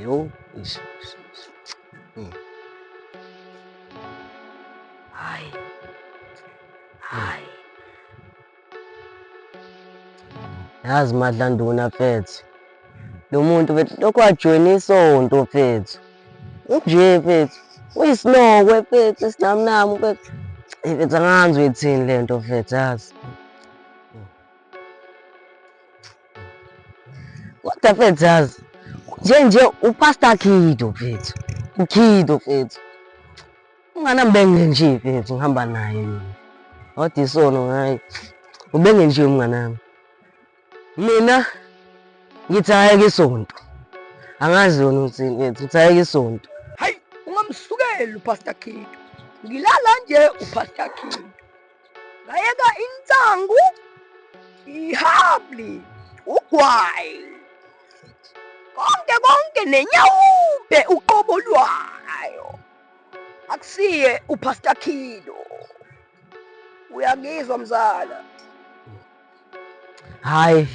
Yo, ish, ish, ish. Hayi. Hayi. Yazi Madlanduna mfethu. Lo muntu mfethu lokhu wajoyina isonto mfethu. Unje mfethu. Uyisinokwe mfethu esinamnamu mfethu. Eyi mfethu angazi uyithini le nto mfethu yazi. Kodwa mfethu yazi. Nje nje uPastor Khido mfethu. UKhido mfethu. Umngani wami bengenje mfethu ngihamba naye mina. Kodwa isono hayi. Ubengenje umngani wami. Mina ngithi ayeke isonto. Angazi wena uthini mfethu, ngithi ayeke isonto. Hayi, ungamsukeli uPastor Khido. Ngilala nje uPastor Khido. Ngayeka insangu, ihabli, ugwayi. Konke konke nenyawupe uqobo lwayo. Akusiye uPastor Khido. Uyangizwa mzala? Hayi.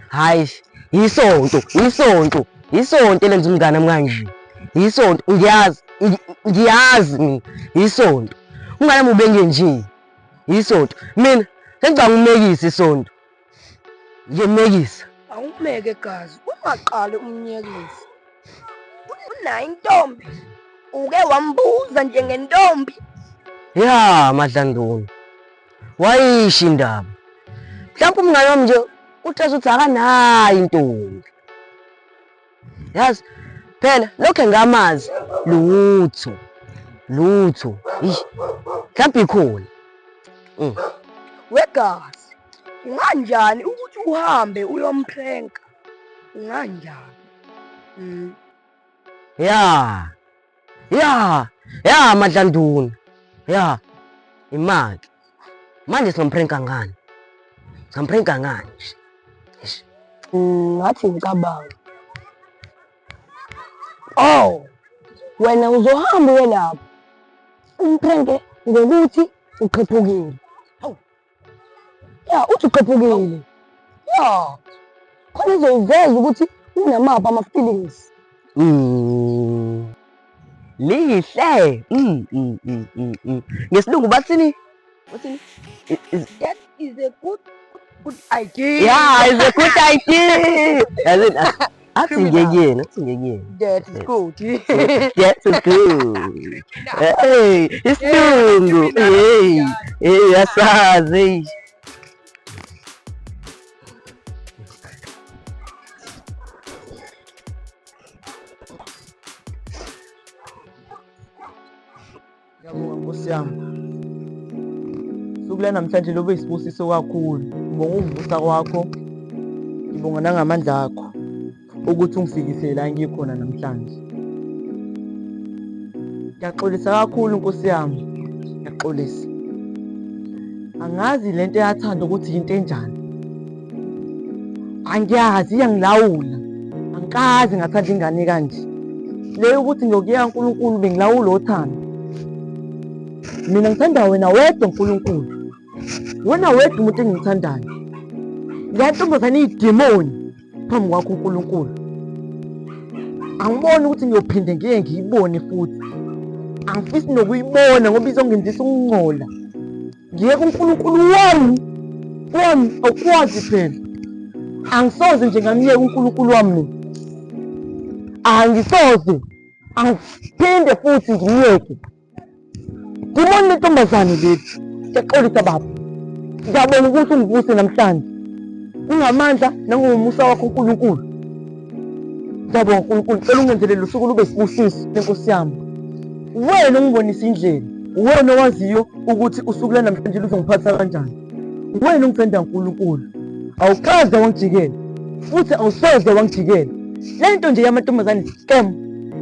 Hayi, isonto, isonto, isonto elenza umngane wami kanje. Isonto, ngiyazi, ngiyazi mina, isonto. Umngane wami ubengenje. Isonto. Mina sengicabanga ukumekisa isonto. Ngiyomekisa. Awumeke gazi, ungaqali umnyekise. Unayo intombi. Uke wambuza nje ngentombi. Ya, Madlanduna. Wayisho indaba. Mhlawumbe umngane wami nje uthe ukuthi akanayo intombi. Yazi phela lokho engamazi lutho. Lutho. Eish. Mhlawumbe ikhona. Wegazi, unganjani ukuthi uhambe uyomprenka? Unganjani? Ya. Ya. Ya Madlanduna. Ya. Imaki. Manje singamprenka ngani? Singamprenka ngani nje? Eish. Ngathi ngicabanga. Oh, wena uzohamba uye lapho. Umprenke ngokuthi uqhephukile. Hawu. Ya, uthi uqhephukile. Ya. Khona izoyiveza ukuthi unamaphi ama-feelings. Lihle. Ngesilungu bathini? Bathini? That is a good good idea. Yeah, it's a good idea. Yazini athi ngekuyena, athi ngekuyena. That is good. That's good. Hey, isilungu. Hey, hey, asazi. Hey. Ngiyabonga Nkosi yami. Suku lanamhlanje lube isibusiso kakhulu. Ngibonga ukuvusa kwakho. Ngibonga nangamandla akho ukuthi ungifikise la ngikhona namhlanje. Ngiyaxolisa kakhulu Nkosi yami. Ngiyaxolisa. Angazi lento eyathanda ukuthi yinto enjani. Angiyazi iyangilawula. Angikaze ngathanda ingane kanje. Le yokuthi ngiyokuyeka uNkulunkulu bengilawula uthando. Mina ngithanda wena wedwa uNkulunkulu. Wena wedwa umuntu engimthandayo. Le ntombazane iyidimoni phambi kwakho uNkulunkulu. Angiboni ukuthi ngiyophinde ngiye ngiyibone futhi. Angifisi nokuyibona ngoba izongenzisa ukungcola. Ngiye kuNkulunkulu wami wami awukwazi phela. Angisoze nje ngamyeka uNkulunkulu wami mina. Angisoze angiphinde futhi ngimyeke. Dimoni lentombazane leli. Ngiyaxolisa baba. Ngiyabonga ukuthi ungivuse namhlanje. Kungamandla nangomusa wakho uNkulunkulu. Ngiyabonga uNkulunkulu, ngicela ungenzele lo suku lube isibusiso lenkosi yami. Wena ongibonisa indlela, wena owaziyo ukuthi usuku lwanamhlanje luzongiphatha kanjani. Wena ongithanda uNkulunkulu. Awukaze wangijikela futhi awusoze wangijikela. Le nto nje yamantombazane scam.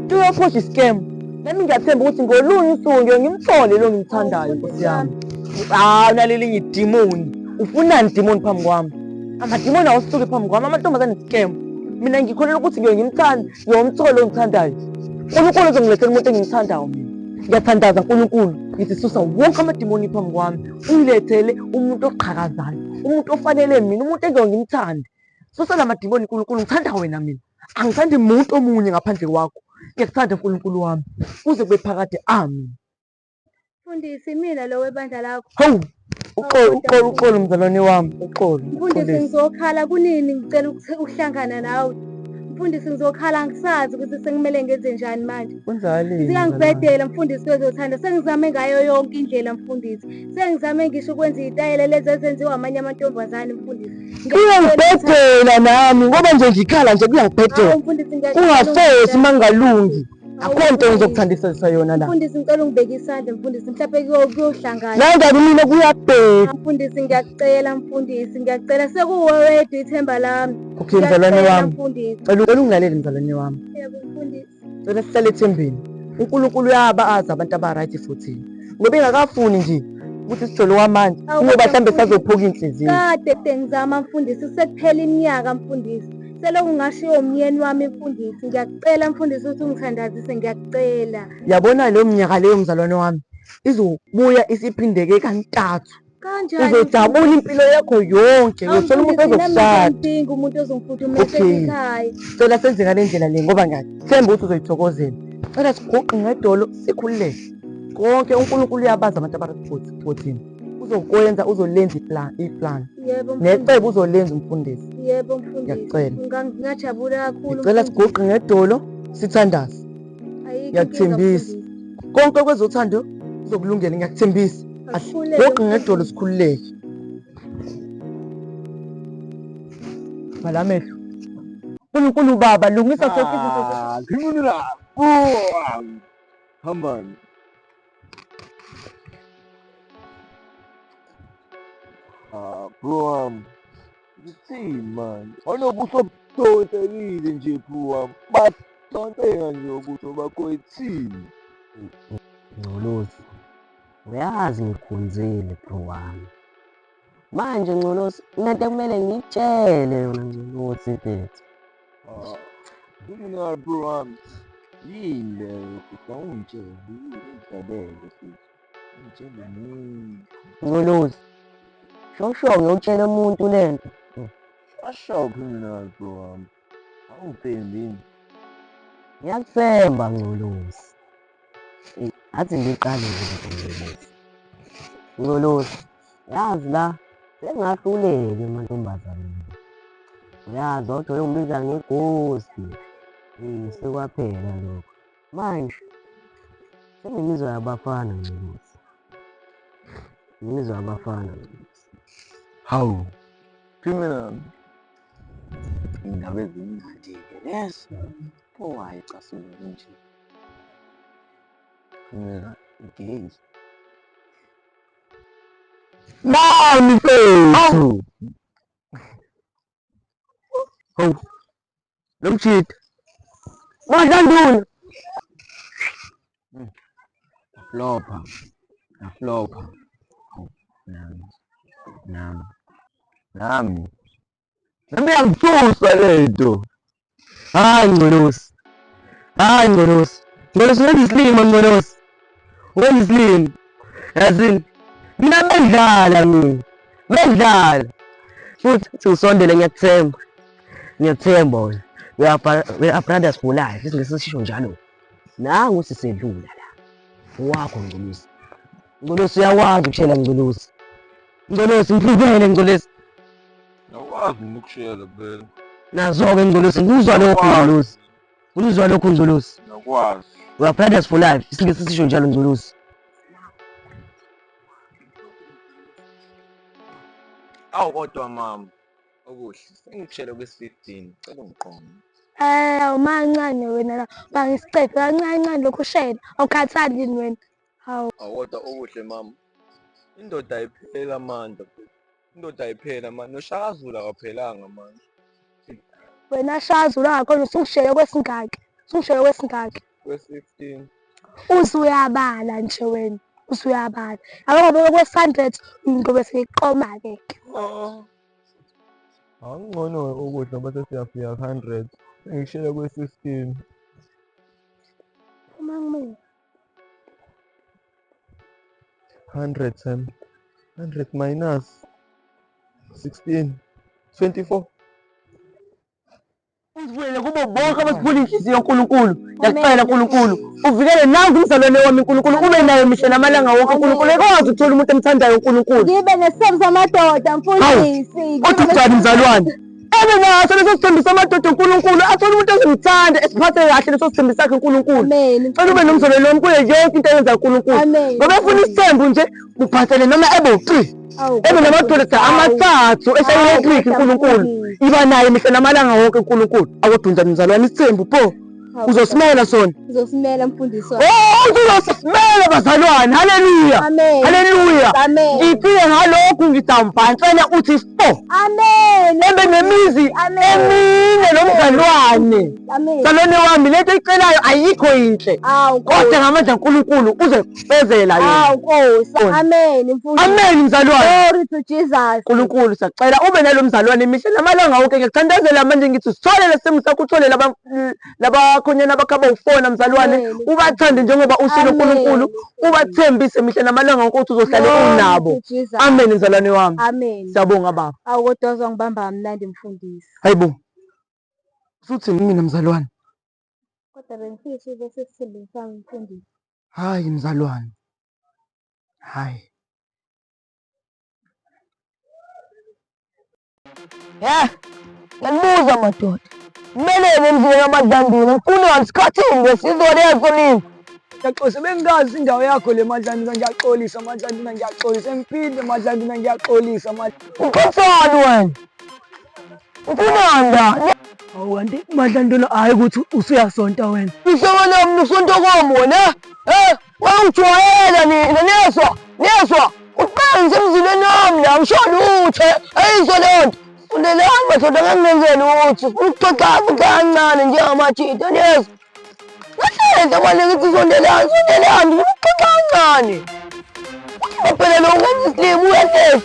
Into yophosha scam. Nami ngiyathemba ukuthi ngolunye usuku ngiyoke ngimthole lo ngimthandayo Nkosi yami. Hawu nalelinye idimoni. Ufunani dimoni phambi kwami? Amadimoni awusuki phambi kwami, amantombazane scam. Mina ngikholelwa ukuthi ngiyoke ngimthande, ngiyomthola ongithandayo. uNkulunkulu uzongilethela umuntu engimthandayo mina. Ngiyathandaza uNkulunkulu, ngithi susa wonke amadimoni phambi kwami, ungilethele umuntu oqhakazayo, umuntu ofanele mina, umuntu engiyoke ngimthande. Susa la madimoni uNkulunkulu, ngithanda wena mina. Angithandi muntu omunye ngaphandle kwakho. Ngiyakuthanda Nkulunkulu wami kuze kube phakade. Amen. Mfundisi mina lo webandla lakho. Hawu, uxolo uxolo uxolo mzalwane wami, uxolo. Mfundisi ngizokhala kunini ngicela ukuhlangana nawe. Mfundisi ngizokhala angisazi ukuthi sekumele ngenze njani manje. Kwenzakaleni? Siyangibhedela mfundisi wezothando sengizame ngayo yonke indlela mfundisi. Sengizame ngisho ukwenza izitayela lezi ezenziwa amanye amantombazane mfundisi. Kuyangibhedela nami ngoba nje ngikhala nje kuyangibhedela. Ungafosi mangalungi. Akho nto ngizokuthandisisa yona la. Mfundisi ngicela ungibeke isandla mfundisi mhlawumbe kuyohlangana. Nangabe mina kuyabheka. Mfundisi ngiyakucela mfundisi ngiyakucela sekuwe wedwa ithemba lami. Okay mzalwane wami. Mfundisi. Cela ungilalele mzalwane wami. Yebo mfundisi. Cela sihlale ethembeni. uNkulunkulu uyaba azi abantu aba-right futhi. Ngoba engakafuni nje ukuthi sijole kwamanje ngoba mhlambe sazophuka inhliziyo. Kade kade ngizama mfundisi sekuphela iminyaka mfundisi. Selokhu ngashiwo umyeni wami mfundisi ngiyakucela mfundisi ukuthi ungithandazise ngiyakucela. Yabona leyo minyaka leyo mzalwane wami izobuya isiphindeke kantathu. Kanjani? Uzojabula impilo yakho yonke uyothola umuntu ozokushada. Ngidinga umuntu ozongifudumeza Okay. ekhaya. Cela senze ngale ndlela le ngoba ngiyathemba ukuthi uzoyithokozela. Cela siguqe ngedolo sikhululeke. Konke uNkulunkulu uyabazi abantu abari-14. Uzokwenza uzolenza iplan iplan. Yebo mfundisi. Necebo uzolenza umfundisi. Yebo mfundisi. Ngiyakucela. Ngingajabula kakhulu. Ngicela mfundisi. siguqe ngedolo sithandaze. Ayikho inkinga, Ngiyakuthembisa. mfundisi. Konke kwezothando kuzokulungela ngiyakuthembisa. Asikhululeke, Asiguqe ngedolo mfundisi. sikhululeke. Vala amehlo. Nkulunkulu Baba lungisa sonke izinto. Ah, criminal. Oh, hambani. Ah, bro wami. Ngithini manje? Awunobuso obudonsekile nje bro wami. Badonseka nje ubuso bakho ithini? Ngcolosi, uyazi ngikhonzile bro wami. Manje Ngcolosi, kunento ekumele ngikutshele yona Ngcolosi mfethu. Ah, criminal bro wami. Yini leyo? Awungitshele, yini ungijabele futhi. Ungitshele nini? Ngcolosi, shosho ngiyotshela umuntu lento. Asho criminal bro wami. Awungithembi yini? Ngiyakuthemba Ngcolosi. Athi ngiqale nje Ngcolosi. Ngcolosi, yazi la sengahluleka emantombazaneni. Uyazi wawujwayele ungibiza ngegosi. Sekwaphela lokho. Manje senginemizwa yabafana Ngcolosi. Nginemizwa yabafana Ngcolosi. Hawu. Criminal. Indaba ezimnandi-ke lezo. Pho wayecasukile nje. Criminal. Gay. Mani mfethu. Hawu. Lo mjita. Madlanduna. Flopha. Flopha. Nami. Nami. Nami. Nami yangithusa lento. Hayi Ngcolosi. Hayi Ngcolosi. Ngcolosi wenza isilima Ngcolosi. Wenza isilima. Yazini. Mina bendlala mina. Bendlala. Futhi siwusondele ngiyakuthemba. Ngiyakuthemba wena. We are brothers for life. Isingisi sisho njalo. Nangu sisedlula la. Owakho Ngcolosi. Ngcolosi uyakwazi ukushela Ngcolosi. Ngcolosi ngihluphele Ngcolosi. Awukwazi mina ukushela phela. Nazo-ke Ngcolosi ngikuzwa lokho Ngcolosi. Ngikuzwa lokho Ngcolosi. Ngiyakwazi. We are brothers for life. Isingisi sisho njalo Ngcolosi. Awu kodwa mama. Okuhle. Sengikushele kwesi-15. Cela ungiqonde. Hawu mancane wena la bangisicephe kancane kancane lokhu ushela awukhathali yini wena hawu Awu kodwa okuhle mama. Indoda ayipheli amandla. Indoda ayipheli amandla. Noshaka Zulu akaphelanga amandla. Wena Shaka Zulu angakhona usungishele kwesingaki usungishele kwesingaki Kwe-15. Uze uyabala nje wena uze uyabala yabo ngoba kwe-100 ngizobe sengiqoma-ke ke. Oh. Awungcono ukudla ngoba sesiyafika ku-100. Sengikushele kwe-16. Phuma kumina. 100 times 100 minus 16 24. Usivulele kubo bonke abasivula inhliziyo uNkulunkulu. Ngiyakucela uNkulunkulu, uvikele nangu umzalwane wami uNkulunkulu, ube naye mihla namalanga wonke uNkulunkulu, ekwazi ukuthola umuntu emthandayo uNkulunkulu. Ngibe nesithembu samadoda mfundisi. Kodwa unjani mzalwane? Ebe naso leso sithembiso samadoda uNkulunkulu, athole umuntu ozomthanda, esiphathe kahle leso sithembiso sakhe uNkulunkulu. Amen. Cela ube nomzalwane wami kuyo yonke into ayenza uNkulunkulu. Amen. Ngoba efuna isithembu nje, kuphathele noma ebe u-3. Awu, Ebe namadoda amathathu eshaye Awu, i-hat-trick kodwa uNkulunkulu. mfundisi. Iba naye mihla namalanga wonke uNkulunkulu. Akodunjani mzalwane isithembu pho. Awu, Uzosimela sona. Uzosimela mfundisi wami. Oh, uzosimela bazalwane. Haleluya. Amen. Haleluya. Amen. Ngifike ngalokhu ngidambhansela uthi fo. Amen. Ebe nemizi Amen. emine nomzalwane. Amen. Mzalwane wami lento oyicelayo ayikho yinhle. Awu Kodwa Nkosi. ngamandla kaNkulunkulu uzekufezela yena. Awu Nkosi. Khona. Amen mfundisi. Amen mzalwane. Glory to Jesus. uNkulunkulu siyacela ube nalo mzalwane imihla namalanga wonke ngiyakuthandazela manje ngithi usithole lesimo sakho uthole laba labakhonyana bakho abawufona mzalwane Amen. ubathande njengoba ushilo Amen. uNkulunkulu ubathembise mihla namalanga wonke ukuthi uzohlale Glory unabo to Jesus. amen mzalwane wami Amen. siyabonga baba Awu kodwa uzongibamba kamnandi mfundisi. hayibo usuthini mina mzalwane Kodwa bengifisa ube sesithembeni sami mfundisi. hayi mzalwane hayi He, ngiyanibuza madoda. Kumele emzini kaMadlanduna ngifuna isikhathini lesizoleso nini? Ngiyaxolisa bengingazi indawo yakho le Madlanduna ngiyaxolisa Madlanduna ngiyaxolisa ngiphinde Madlanduna ngiyaxolisa Madlanduna. Uphethani wena? Ufunani la? Hawu kanti Madlanduna hhayi ukuthi usuyasonta wena. Ihlobo lami usonto kwami wena? Eh, wangijwayela nina niyezwa? Niyezwa? Uqala ngisemzileni wami la ngisho lutho. Ayizwa leyo nto. Sondelani madoda ngeke ngenze lutho. Ukuxoxa kancane njengamajita niyezwa? Kahle manje ngithi sondelani sondelani ukuxoxa kancane. Phela lo ngenza isilima uyahlehla.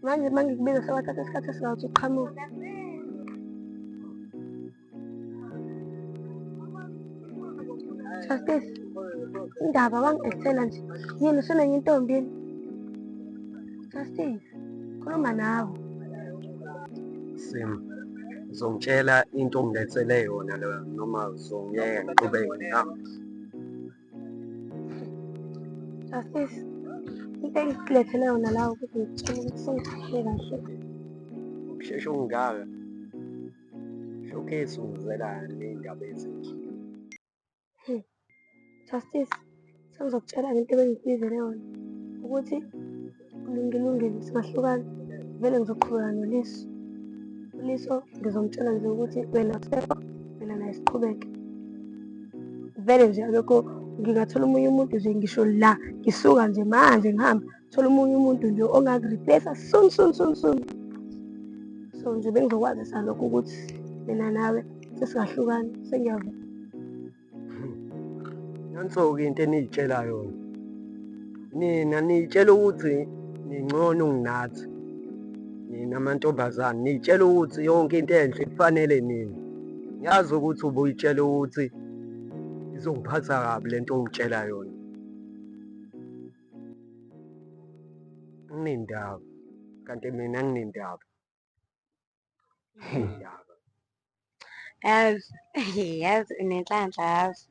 Manje uma ngikubiza sewathatha isikhathi esingaka uqhamuka. Justice, indaba wangi-actela nje. Yini usunenye intombi yini? Justice, khuluma nawe. Sim, uzongitshela into ongilethele yona leyo noma uzongiyeka ngiqhubeke ngihambe. Justice, into engikulethele yona la ukuthi ngikutshele ukuthi sengithathile kahle. Ukushesha okungaka. Showcase ungizelani ney'ndaba ezinhle. Justice, sengizokutshela ngento ebengikubizele yona ukuthi kulungilungile singahlukana vele ngizoqhubeka noLiso. ULiso ngizomtshela nje ukuthi wena usekho mina naye siqhubeke. Vele nje akekho ngingathola omunye umuntu nje ngisho la ngisuka nje manje ngihamba thola omunye umuntu nje ongaku-replace soon soon soon soon. So nje bengizokwazisa lokho ukuthi mina nawe sesingahlukana sengiyavuma. Nanso-ke into eniy'tshela yona. Nina niy'tshela ukuthi ningcono kunathi. Nina mantombazane niy'tshela ukuthi yonke into enhle kufanele nina. Ngiyazi ukuthi ubuy'tshela ukuthi izongiphatha kabi le nto ongitshela yona. Anginendaba, kanti mina anginendaba. Anginendaba. Yazi, yazi unenhlanhla yazi.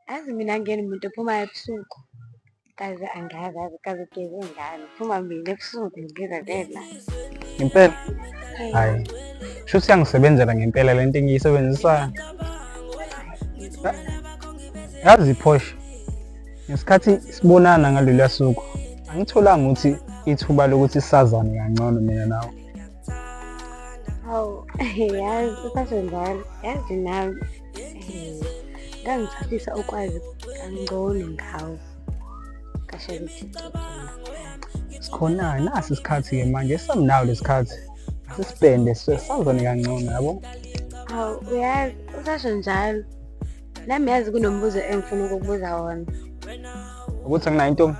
Yazi mina angiyena umuntu ophumayo ebusuku. Kaze angazi yazi kaze ugeze ngani. Phuma mina ebusuku ngiza la. Ngempela? Hhayi. Shuthi iyangisebenzela ngempela le nto engiyisebenzisayo. Yazi iPorsche, ngesikhathi sibonana ngaloluya suku, angitholanga ukuthi ithuba lokuthi sazane kangcono mina nawe. Hawu, yazi usasho njalo. Yazi nami ngangisafisa ukwazi kangcono ngawe. Kashe ukuthi Sikhona nasi isikhathi-ke manje esamnawo lesikhathi. Asisipende sazane kangcono yabo. Hawu uyazi usasho njalo. Nami yazi kunombuzo engifuna ukukubuza wona. Ukuthi anginayo intombi.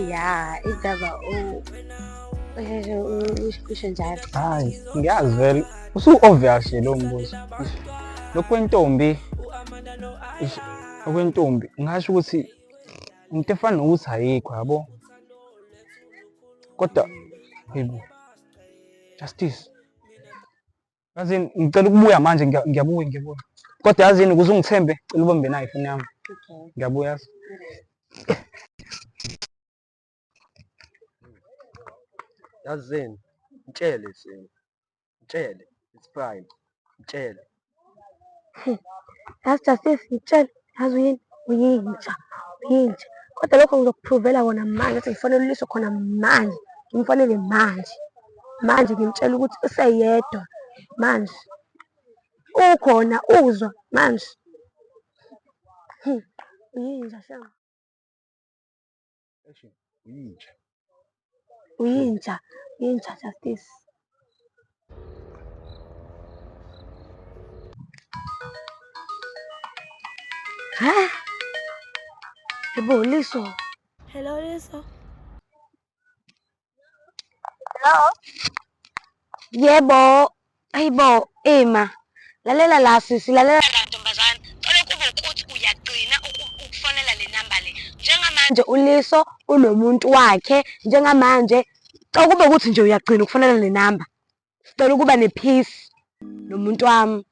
Ya, indaba usheshe usho njalo. Hayi, ngiyazi vele. Usu-obvious nje lowo mbuzo. Lokhu kwentombi, eish, okwentombi ngingasho ukuthi into efana nokuthi ayikho yabo. Kodwa hayibo. Justice. Yazini ngicela ukubuya manje ngiyabuya ngiyabuya. Kodwa yazini ukuze ungithembe cela ubambe nayo ifoni yami. Okay. Ngiyabuya yazi. Yazini, mtshele Simo. Mtshele, it's fine. Mtshele. Yazi Justice, ngikutshele, yazi uyini? Uyinja, uyinja. Kodwa lokho ngizokuphruvela kona manje ukuthi ngifonele uLiso khona manje. Ngimfonele manje. Manje ngimtshele ukuthi useyedwa manje. Ukhona uzwa manje. Uyinja shem. Uyinja. Uyinja, uyinja Justice. Ha? Yebo Liso. Hello Liso. Hello? Yebo, hayibo, ima. Lalela la sisi, lalela la ntombazane. Cela kube ukuthi uyagcina ukufonela le namba le. Njengamanje uLiso unomuntu wakhe, njengamanje cela kube ukuthi nje uyagcina ukufonela le namba. Sicela ukuba ne-peace nomuntu wami.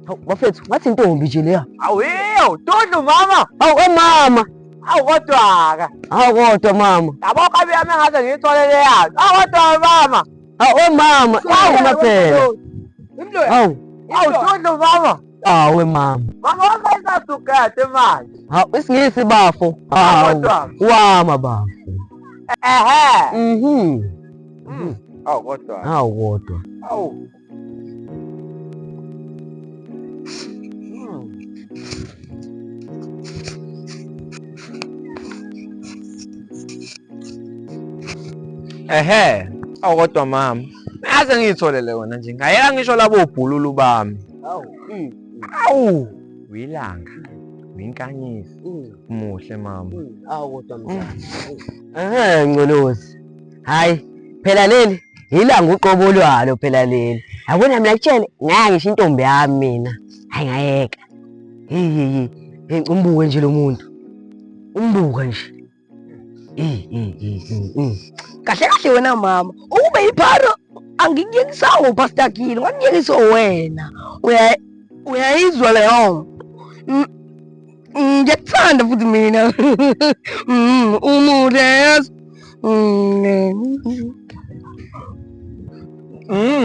Hawu bafethu ngathi intombi nje leya. Awu eyo, Dudlu mama. Hawu eh mama. Awu kodwa-ke. Hawu kodwa mama. Yabo kabi yami engaze ngiyithole leyazi. Awu kodwa mama. Hawu eh mama. Hawu maphela. Hawu. Awu Dudlu mama. Hawu mama. Mama wasayisasukade manje. Hawu isingisi bafo. Hawu. Wama bafo. Ehhe. Mhm. Awu kodwa. Hawu kodwa. Awu. Ehhe, awu kodwa mama. Ngaze ngiyitholele wena nje. Ngayeka ngisho labo bhululu bami. Hawu. Awu, uyilanga. Uyinkanyisi. Muhle mama. Awu kodwa mzala. Ehhe Ngcolozi. Hayi phela leli ilanga uqobo lwalo phela leli. Yabona mina kutshele ngaya ngisho intombi yami mina. Hayi ngayeka. Hey hey hey. Hey umbuke nje lo muntu. Umbuke nje. Eh eh eh eh. Kahle kahle wena mama, ukube ipharo angikuyekisanga uPastor Gile, ngakuyekisa wena. Uya uyayizwa leyo. Ngiyakuthanda futhi mina. Umuhle yazi.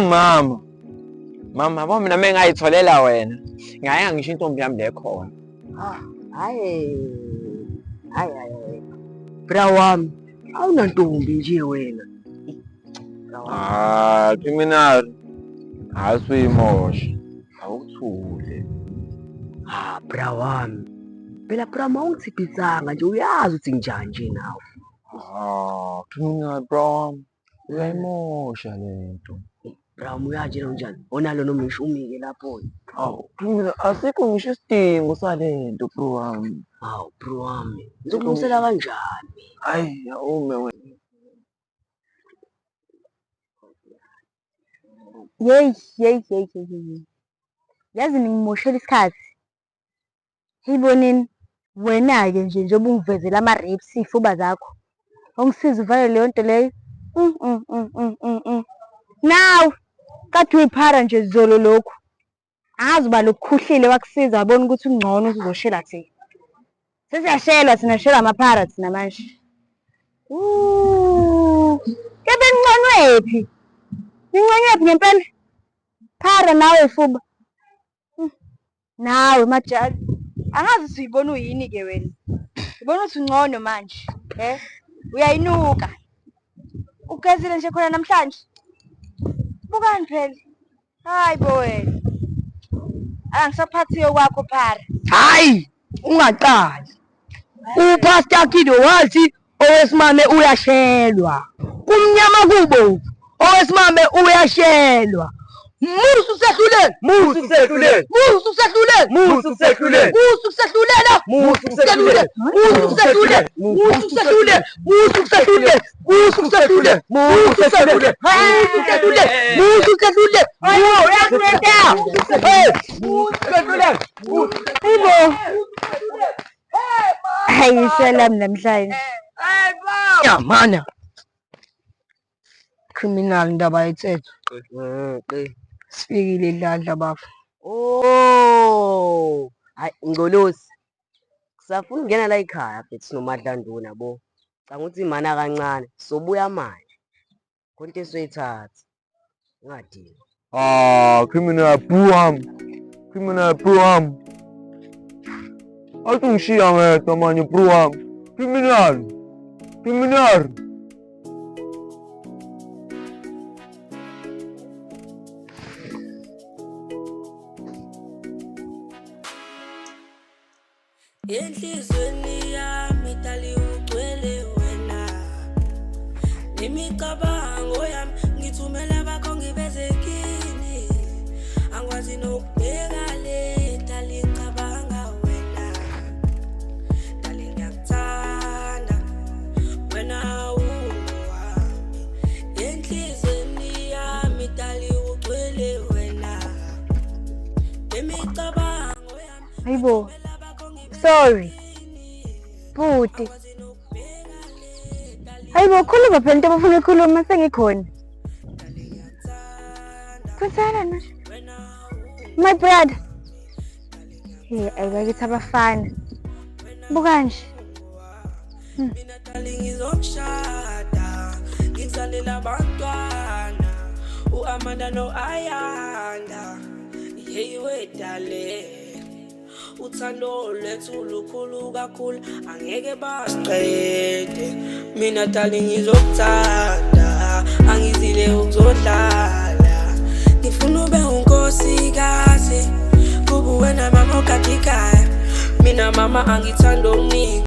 Mama. Mama, yabo mina mengayitholela wena. Ngayeka ngisho intombi yami le khona. Ah, hayi. Hayi hayi. Bra wami, awunantombi nje wena. Ah, criminal. Hayi suyimosha. Awuthule. Ah, bra wami. Phela bra mawungithibhisanga nje uyazi ukuthi nginjani nje nawe. Ah, criminal bra wami. Uyayimosha lento. Bra wami uyazi nje unjani? Onalo noma ngisho umike lapho. Awu, criminal asikho ngisho isidingo salento bro wami. Hawu bro wami. Ngizokulungisela kanjani? Hayi, awume wena. Yeyi, yeyi, yeyi, yeyi, yeyi. Yazi ningimoshela isikhathi. Heyibonini, wena-ke nje njengoba ungivezela ama-rapes iy'fuba zakho. Ongisize uvale leyo nto leyo. Nawu, kade uyiphara nje zolo lokhu. Angazi uba lokukhuhlile wakusiza wabona ukuthi ungcono usuzoshela thina. Sesiyashelwa thina sishelwa amaphara thina manje. Kebe ninconwephi? Ninconwephi ngempela? Phara nawe fuba. Nawe Majali. Angazi ukuthi uyibona uyini-ke wena. Ubona ukuthi ungcono manje, eh? Uyayinuka. Ugezile nje khona namhlanje. Bukani phela. Hayi bo wena. Angisaphathiyo kwakho phara. Hayi, ungaqali. UPastor Kido wathi owesimame uyashelwa. Kumnyama kubo owesimame uyashelwa. Musu sehlulele, Musu sehlulele, musu sehlulele, musu sehlulele, musu sehlulela, musu sehlulele, musu sehlulele, musu sehlulele, musu sehlulele, musu sehlulele, musu sehlulele, musu sehlulele, musu sehlulele, musu sehlulele. Hayibo. Hayi salam namhlanje. Ya mana. Criminal indaba yethethu. Sifikile idladla bafo. Oh, hayi Ngcolosi. Safuna ukungena la ekhaya mfethu sinoMadlanduna bo. Canga ukuthi imana kancane sobuya manje. Khona into esizoyithatha. Ungadinwa. Ah, criminal bro wami. Criminal bro wami. Athi ungishiya ngedwa manje bro wami. Criminal. Criminal. Enhlizweni yami dali ugcwele wena nemicabango yami ngithumela bakho ngibeze kini angikwazi nokubheka le dali ngicabanga wena dali ngiyakuthanda wena ungowami enhlizweni yami dali ugcwele wena nemicabango yami Hayibo. Sorry. Bhuti. Hayibo khuluma phela into obufuna ukukhuluma sengikhona. Kwenzakalani manje? My brother. Hey, ayibakithi abafana. Buka nje. Mina dali ngizokushada ngikuzalela abantwana u-Amanda no-Ayanda yeyi wedale uthando lwethu lukhulu kakhulu angeke basiqede mina dali ngizokuthanda angizile ukuzodlala ngifuna ube unkosikazi kube wena mama ogada ikhaya mina mama angithanda okuningi.